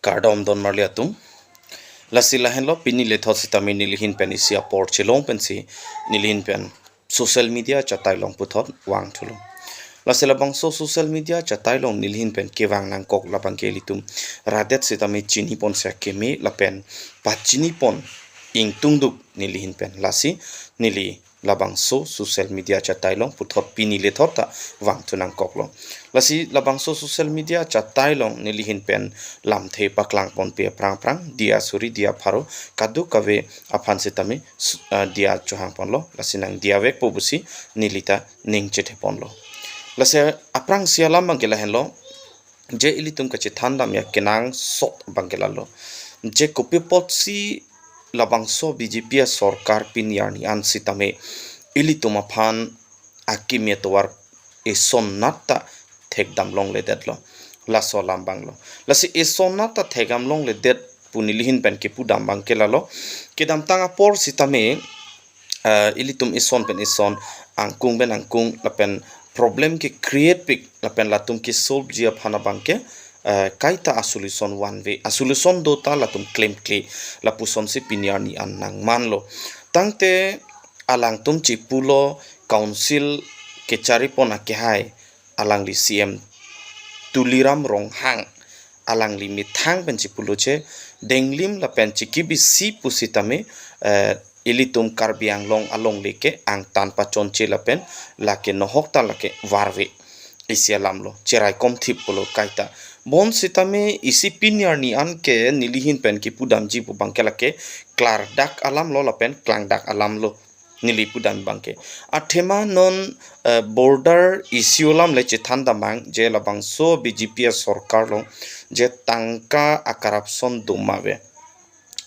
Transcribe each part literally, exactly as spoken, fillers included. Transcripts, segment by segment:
Kardom don marli atum. Lasi lahenlo pini lethot sitame nelihin pen isi apor chelong pensi nelihin pen social media chatai along puthot vangthulo. Lasi labangso social media chatai along nelihin pen kevang nangkok labang ke ilitum radet sitame chinipon si akeme lapen pachinipon ingtungduk nelihin pen. Lasi neli labangso social media chatai along puthot pini lethot ta vangthu nangkoklo. Lasi labangso social media chatai along nelihin pen lamthe paklangponpe aphrang aphrang diya suri diya pharo kadokave aphan sitame su-, ah, diya chohangponlo. Lasi nangdiya vekpo pusi neli ta ning chetheponlo. Lasi aphrangsi alam abang ke lahenlo, je ilitum kachethan damji akenangsot abang ke lalo. Je kopi apotsi labangso B J P asorkar pini arni an sitame ilitum aphan akimi atovar esonnat ta thekdam longledetlo. Laso alam abanglo. Lasi esonnat ta thekdam longledet pu nelihin pen kepudam abang ke lalo. Kedamtang apor sitame, eh, ilitum eson pen eson, angkung pen angkung lapen problem ke-create pik lapen latum ke-solve ji aphan abang ke, eh, kaita a-solution vanve. A-solution do ta latum klemkle, lapusonsi pini arni an nangmanlo. Tangte alangtum chepulo, council kecharipon akehai alangli C M Tuliram Ronghang, alangli methang pen chepulo che, denglim lapen chikibisi pusitame, eh, ilitum Karbi Anglong alongle ke angtan pachonche lapen lake nohok ta lake varve. Isi alamlo, cheraikom thip pulo kaita. Bonsitame isi pini arni an ke nelihin pen kepudamji pu abang ke lake klardak alamlo lapen klangdak alamlo. Neli pudam abang ke. Athema non, eh, border issue alam le chethan damnang je labangso B J P asorkar along je tangka a-corruption do ma ave.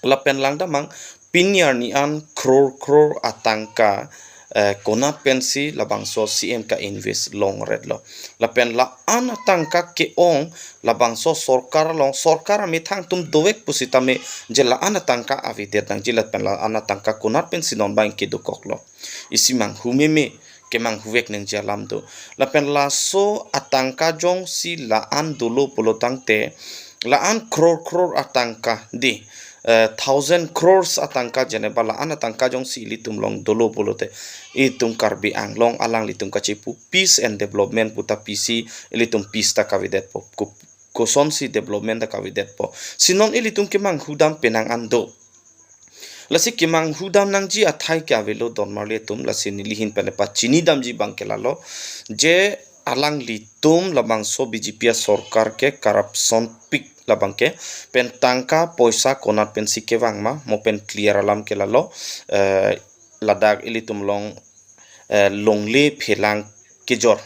Lapen lang damnang pini arni an crore crore atangka, eh, konat pensi labangso C M ka-invest longretlo. Lapen la-an atangka ke-ong labangso sorkar along, sorkar amethang atum dovek pusitame je la-an atangka avedet nangji lapen la-an atangka konat pensi non abang ke dokoklo. Isi manghu meme, kemanghu vek nangji alam do. Lapen laso atangka jongsi la-an dolo pulo tangte, la-an crore crore atangka di, eh, thousand crores atangka jeneba la-an atangka jongsi ilitum along dolo pulote, itum Karbi Anglong alanglitum kachepu peace and development puta pisi ilitum peace ta kavedetpo. Ku-, kosonsi development ta kavedetpo. Si non ilitum kemanghu dam penang an do. Lasi kemanghu dam nangji athai ke avelo don marli atum, lasi nelihin pen pachini damji abang ke lalo. Je alanglitum labangso B J P asorkar ke corruption pik labang ke pen tangka poisa konat pensi kevang ma, mo pen clear alam ke lalo, eh, ladak ilitum along, eh, longle phelang kejor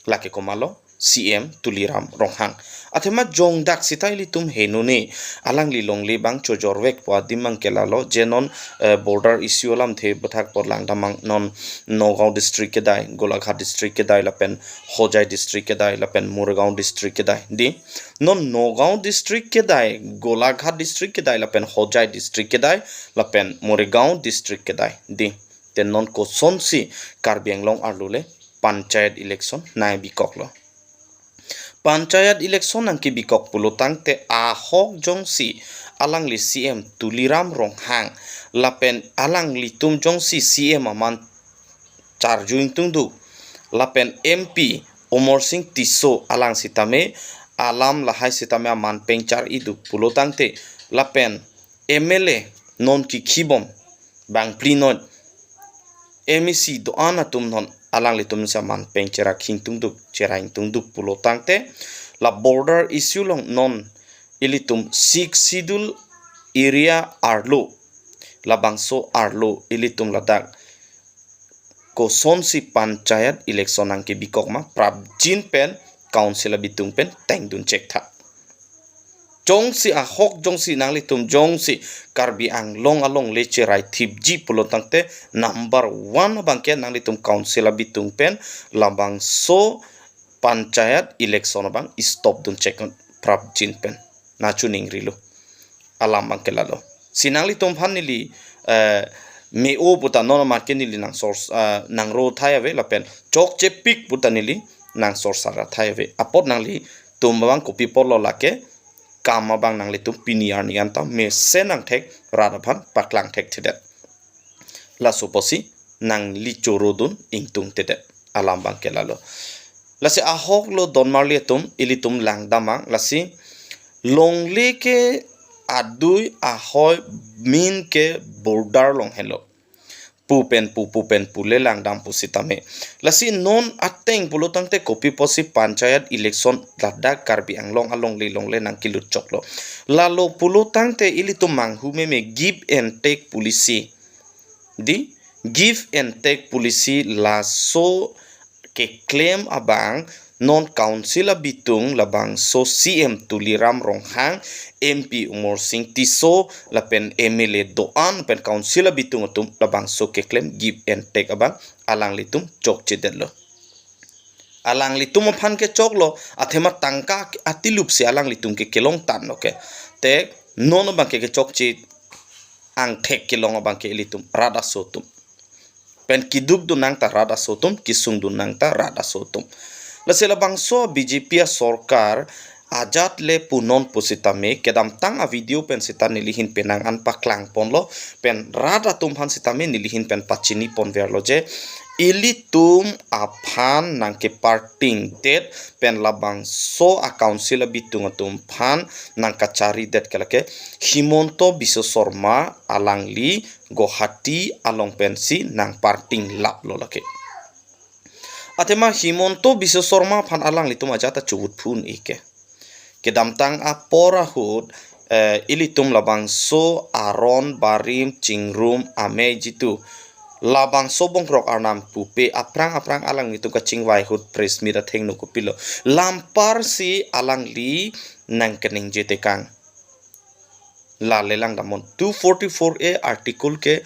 lake komatlo C M Tuliram Ronghang. Athema jongdak sita ilitum henone alangli longle abang chojor vekpo adim abang ke lalo je non, eh, border issue alamthe bethak apot lang damnang non Nagaon district kedai, Golaghat district kedai lapen Hojai district kedai lapen Morigaon district kedai di. Non Nagaon district kedai, Golaghat district kedai lapen Hojai district kedai lapen Morigaon district kedai di. Te non kosonsi Karbi Anglong arlo le panchayat election nangbikoklo. Panchayat election nangkebikok pulo tangte ahok jongsi alangli C M Tuliram Ronghang lapen alanglitum jongsi C M aman charju ingtungduk lapen M P Amarsing Tisso alang sitame alam lahai sitame aman pengchar iduk pulo tangte lapen M L A non kikhibom bangphli non M A C do-an atum non alanglitum si aman pengchar akhingtungduk, cherai ingtungduk pulo tangte la border issue along non ilitum Sixth Schedule area arlo, labangso arlo ilitum ladak kosonsi panchayat election nangkebikok ma prapjin pen council abitung pen tengdun chek tha. Jongsi ahok jongsi nanglitum jongsi Karbi Anglong alongle cherai thipji pulo tangte number one abang ke nanglitum council abitung pen labangso panchayat election abang stop dun chek prapjin pen. Nachu ningrilo. Alam abang ke lalo. Si nanglitum aphan neli, eh, me-o puta non amat ke neli nang source, eh, nangro thai ave lapen chokche pik puta neli nang source ara thai ave. Apot nanglitum abang kopi apotlo lake kam abang nanglitum pini arni anta mesen nangthek rat aphan paklang thekthedet. Laso apotsi nangli chorodun ingtungtedet. Alam abangke lalo. Lasi ahok lo donmarli atum, ilitum langdam ang, lasi longle ke adui ahoi min ke border along henlo. Pu pen pu, pu pen pu le langdam pusitame. Lasi non ateng pulotangte kopi apotsi panchayat election ladak Karbi Anglong alongle longle nangkelut choklo. Lalo pulotangte ilitum manghu meme give and take policy. Di, give and take policy laso keklem abang non council abitung labangso C M Tuliram Ronghang, M P Amarsing Tisso, lapen M L A do-an pen council abitung atum labangso keklem give and take abang alanglitum chokchedetlo. Alanglitum aphan ke choklo, athema tangka atilupsi alanglitum ke kelongtanglo ke. Te non abangke kechokche angthek kelong abangke ilitum rat aso atum. Pen kedukdun nangta rat aso atum, kesungdun nangta rat aso atum. Lasi labangso B J P asorkar ajat le punon pusitame, kedamtang avideo pen seta neli ahin penang an paklangponlo, pen rat atum aphan sitame neli ahin pen pachiniponverlo je, ilitum aphan nangkepartingdet pen labangso a-council abitung atum aphan nangkacharidet ke lake Himanta Biswa Sarma alangli Guwahati along pensi nangpartinglaplo lake. Athema Himanta Biswa Sarma aphan alanglitum ajat ta chuvut phun ike. Kedamtang apor ahut, eh, ilitum labangso aron barim chingrum amei jitu labangso Bongkrok Arnam pupe aphrang aphrang alanglitum kachingvai ahut press meet athengno kopilo. Lamparsi alangli nangkeningje tekang. Lale langdamnon two forty-four A article ke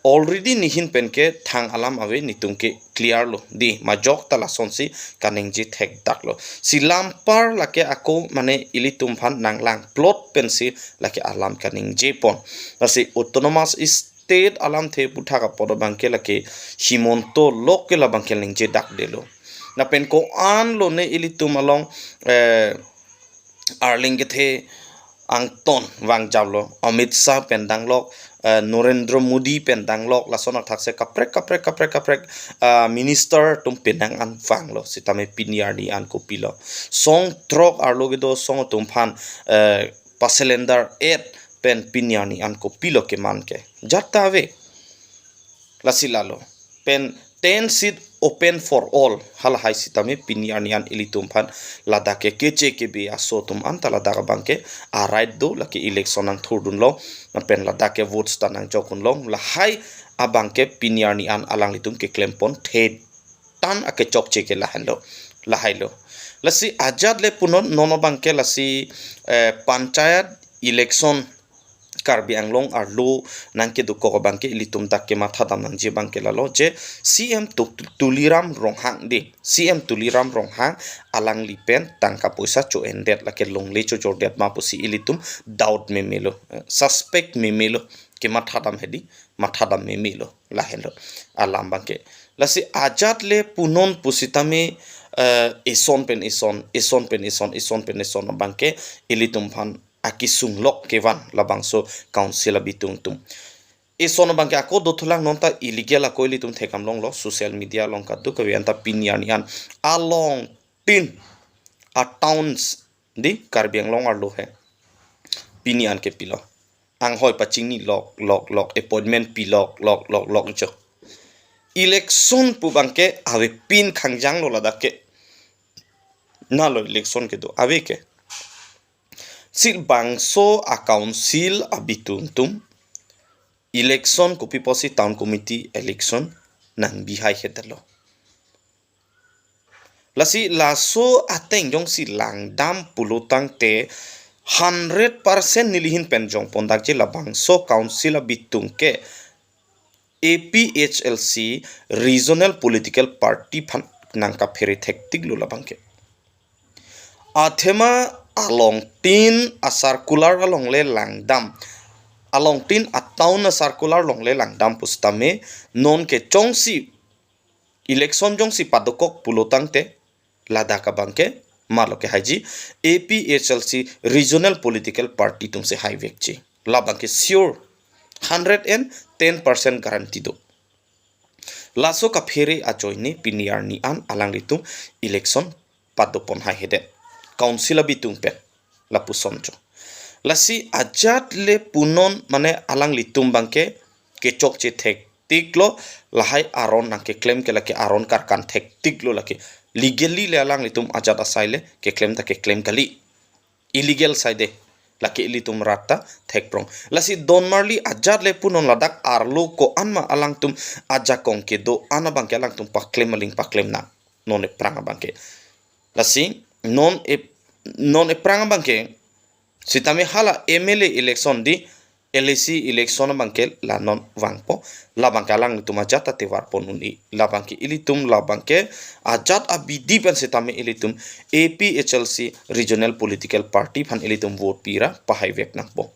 already neli ahin pen ke thang alam ave, netum ke clear lo. Di, majok ta lasonsi kaningje thekdaklo. Si lampar lake ako mane ilitum aphan nanglangplot pensi lake alam kaningjepon. Lasi autonomous state alamthe aputhak apot abangke lake Himanta lok ke labangke ningjedakdelo. Lapen ko-an lone ilitum along, eh, arleng kethe angton vangjaplo, Amit Shah pen danglok, eh, Narendra Modi pen danglok, lason athaksi kaprek kaprek kaprek kaprek, eh, minister atum penang an vanglo, sitame pini arni an kopilo. Song throk arlo kedo asong atum aphan, eh, pa-surrender et pen pini arni an kopilo keman ke. Jat ta ave. Lasi lalo. Pen ten seat open for all. Halahai sitame pini arni an ilitum aphan ladak ke keche kebe aso atum anta ladak abangke a-right do, lake election nangthurdunlong. Lapen ladak ke votes ta nangjokdunlong. Lahai abangke pini arni an alanglitum keklempon the tan akechokche ke lahenlo. Lahailo. Lasi ajat le punon non abangke lasi, eh, panchayat election Karbi Anglong arlo nangkedokok abangke ilitum dak kemathadam nangji abangke lalo je C M Tu-, Tuliram Ronghang di. C M Tuliram Ronghang alangli pen tangka poisa cho-endet lake longle chojordet ma pusi ilitum doubt memelo, eh, suspect memelo, kemathadam hedi, mathadam memelo, lahenlo alam abangke. Lasi ajat le punon pusitame, eh, ison pen ison, ison pen ison, ison pen ison abangke ilitum aphan akesung lok kevan labangso council abitung atum. Ison abangke ako dothulang, nonta illegal ako ilitum thekdamlonglo, social media along kadokave anta pini arni an alongtin a-towns di Karbi Anglong arlo he. Pini an kepilo. Anghoi pachini lok, lok, lok, appointment pi lok, lok, lok, lok jo. Election pu abangke avepin khangjanglo ladak ke. Nalo election kedo ave ke. Si bangso a-council abitung atum election kopi pusi town committee election nangbi haihe detlo. Lasi laso ateng jongsi langdam pulotangte hundred percent neli ahin pen jongpondakji labangso council abitung ke A P H L C regional political party aphan nangkaphere thektiklo labangke. Athema alongtin a-circular alongle langdam, alongtin a-town a-circular alongle langdam pusitame nonke jongsi election jongsi padokok pulotangte ladak abangke Malo ke haiji, A P H L C regional political party atum si haivekji. Labang ke sure, hundred and ten percent guarantee do. Laso kaphere ajoine pini arni an alanglitum election padopon haihedet. Council abitung pen lapuson jo. Lasi ajat le punon mane alanglitum abangke kechokche thektik lo, lahai aron nangkeklem ke lake aron karkan thektik lo lake. Legally le alanglitum ajat asai le keklem ta keklem kali. Illegal saide, lake ilitum rat ta thekprong. Lasi donmarli ajat le punon ladak arlo ko-an ma alangtum ajakong kedo-an abangke alangtum paklem aling paklem nang. Non ephrang abangke. Lasi non e non ephrang abangke sitame hala M L A election di, L A C election abangke la non vangpo, labangke alanglitum ajat ta tevarpon un-e, labangke ilitum labangke ajat abidi pen sitame ilitum A P H L C regional political party aphan ilitum vote pira pahaivek nangpo.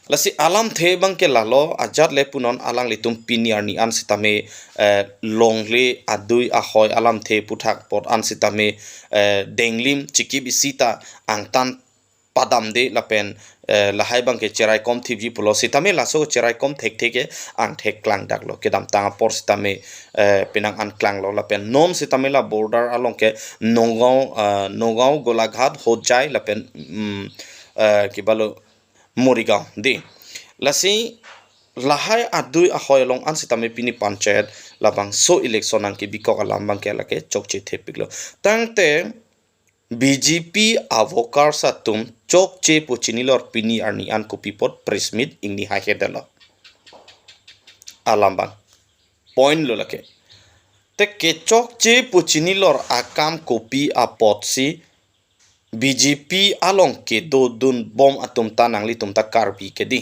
Lasi alamthe abangke lalo, ajat le punon alanglitum pini arni an sitame eh, longle adui ahoi alamthe aputhak apot an sitame eh, denglim chikip isi ta angtan padamde lapen eh, lahai abangke cheraikom thipji pulo sitame laso cheraikom thekthe ke angthek klangdaklo, kedamtang apor sitame eh, penang an klanglo lapen non sitame la border along ke Nagaon eh, Nagaon, Golaghat, Hojai lapen mm, eh, kibalo Morigaon di. Lasi lahai adui ahoi along an sitame pini panchayat labangso election nangkebikok alam abangke lake chokche thepiklo. Tangte B J P a-workers atum chokche pu chinilor pini arni an kopi apot press meet ingni haihedetlo. Alam abang point lo lake. Te kechokche pu chinilor akam kopi apotsi B J P along kedodun bom atum ta nanglitum ta Karbi ke di.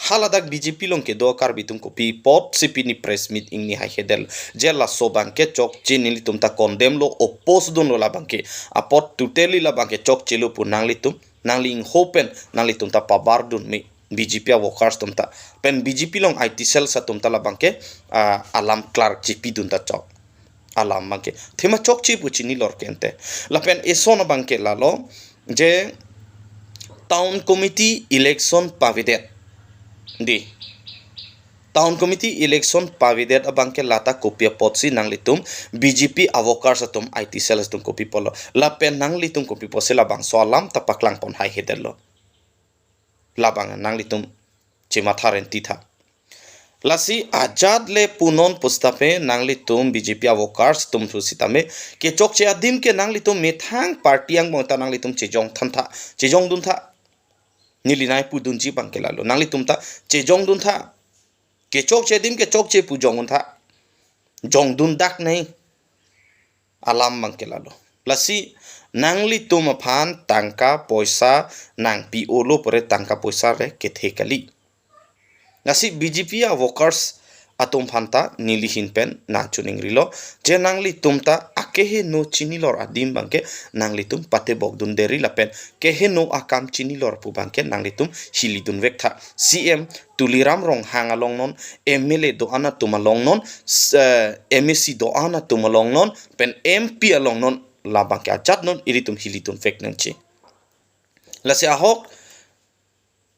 Haladak B J P along kedo Karbi atum kopi apotsi pini press meet ingni haihedetlo. Je laso abangke chokche, nelitum ta condemn lo, oppose dunlo labangke. Apot totally labangke chokchelo pu nanglitum, nangli ingho pen nanglitum ta pabardun me. B J P a-workers atum ta pen B J P along I T cells atum ta labangke ah, alam klar chipidun ta chok. Alam abangke thema chokche pu chinilor ke ante. Lapen eson abangke lalo je town committee election pavedet di. Town committee election pavedet abangke lata kopi apotsi nanglitum B J P a-workers atum, I T cells atum kopi pulo. Lapen nanglitum kopi apotsi labangso alam ta paklangpon haihedetlo. Labang nanglitum chematha renti tha. Lasi ajat le punon pusitame nanglitum B J P a-workers atum pu sitame kechokche adim ke nanglitum methang party angbong ta nanglitum chejong than tha, chejongdun tha. Neli nai pudunji abangke lalo. Nanglitum ta chejongdun tha. Kechokche adim kechokche pu jongdun tha. Jongdun dak nai. Alam abangke lalo. Lasi nanglitum aphan tangka poisa nangpi-olo pore tangka poisa re kethe kali. Lasi B J P a-workers atum aphan ta neli ahin pen nangchiningrilo. Je nanglitum ta akeheno chinilor adim abangke nanglitum patebokdun deri lapen keheno akam chinilor pu abangke nanglitum hilidunvek tha. C M Tuliram Ronghang along non, M L A do-an atum along non, s- eh, M A C do-an atum along non, pen M P along non, labangke ajat non ilitum hilidunvek nangji. Lasi ahok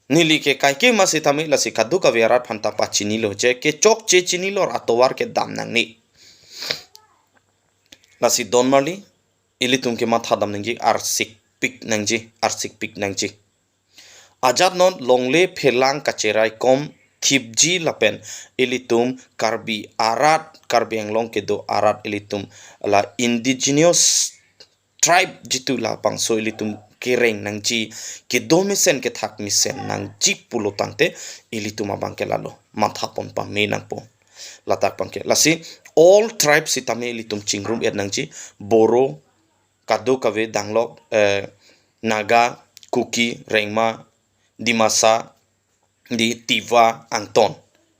neli ke kaike ma sitame lasi kadokave arat aphan ta pachinilo je kechokche chinilor atovar ke dam nangne. Lasi donmarli ilitum ke matha dam nangji, arsikpik nangji, arsikpik nangji. Ajat non longle phelang kacheraikom thipji lapen ilitum Karbi arat, Karbi Anglong kedo arat ilitum la indigenous tribe jitu labangso ilitum kereng nangji, kedo mesen kethak mesen nangji pulo tangte ilitum abangke lalo mathapon pame nangpo. Ladak abangke lasi all tribes sitame ilitum chingrum-et nangji, Boro, kadokave danglok, eh, Naga, Kuki, Rengma, Dimasa, di Tiwa, Angton.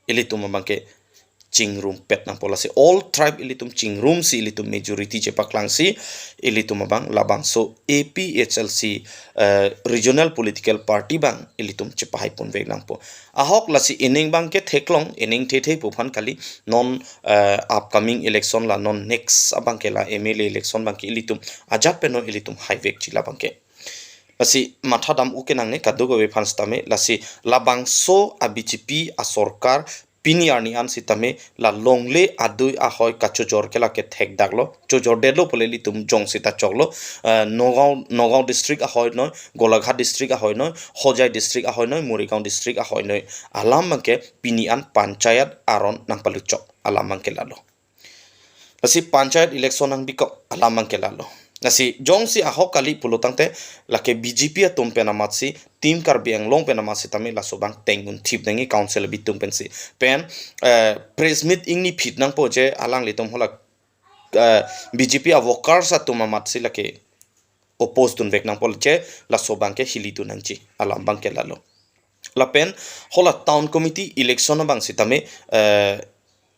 Ilitum abangke chingrumpet nangpo. Lasi all tribe ilitum chingrumsi ilitum majority chepaklangsi ilitum abang labangso A P H L C, eh, regional political party abang ilitum chepahai ponvek nangpo. Ahok lasi ining abangke theklong, ining thethe pu aphan kali, non, eh, upcoming election la non next abangke la M L A election abangke ilitum ajat pen non ilitum haivekji labangke. Lasi matha dam-u kenangne kadokave aphan sitame, lasi labangso a B J P asorkar pini arni an sitame la longle adui ahoi kachojor ke lake thekdaklo, chojordetlo pule ilitum jongsi ta choklo, eh, Nagaon, Nagaon district ahoi noi, Golaghat district ahoi noi, Hojai district ahoi noi, Morigaon district ahoi noi, alam abangke pini an panchayat aron nangpaluchok alam abangke lalo. Lasi panchayat election nangbikok alam abangke lalo. Lasi jongsi ahok kali pulo tangte lake B J P atum pen amatsi, Team Karbi Anglong pen amat sitame laso abang tengdun thip nangji council abitung pensi. Pen, eh, press meet ingni phit nangpo je alanglitum hala, eh, B J P a workers atum amatsi lake oppose dunvek nangpo je laso abangke hilidun nangji alam abangke lalo. Lapen hala town committee election abang sitame, eh,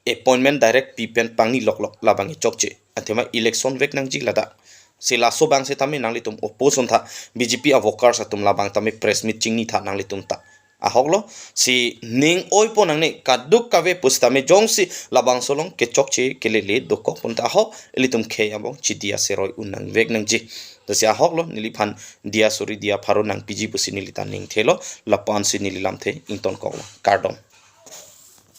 appointment direct pi pen pangni loklok labang chokche. Athema election vek nangji ladak. Si laso abang sitame nanglitum oppose untha, B J P a workers atum labang tame press meet chingnitha nanglitum ta. Ahoklo, si ning oipo nangne kadokave pusitame jongsi labangso along kechokche kelele dokok pon ta ahok ilitum khei abang chidi aseroi un nangvek nangji. Lasi ahoklo, neliphan diya suri diya pharo nangpiji pusi neli ta ningthelo, lapu-ansi neli lamthe ingtonkoklo. Kardom.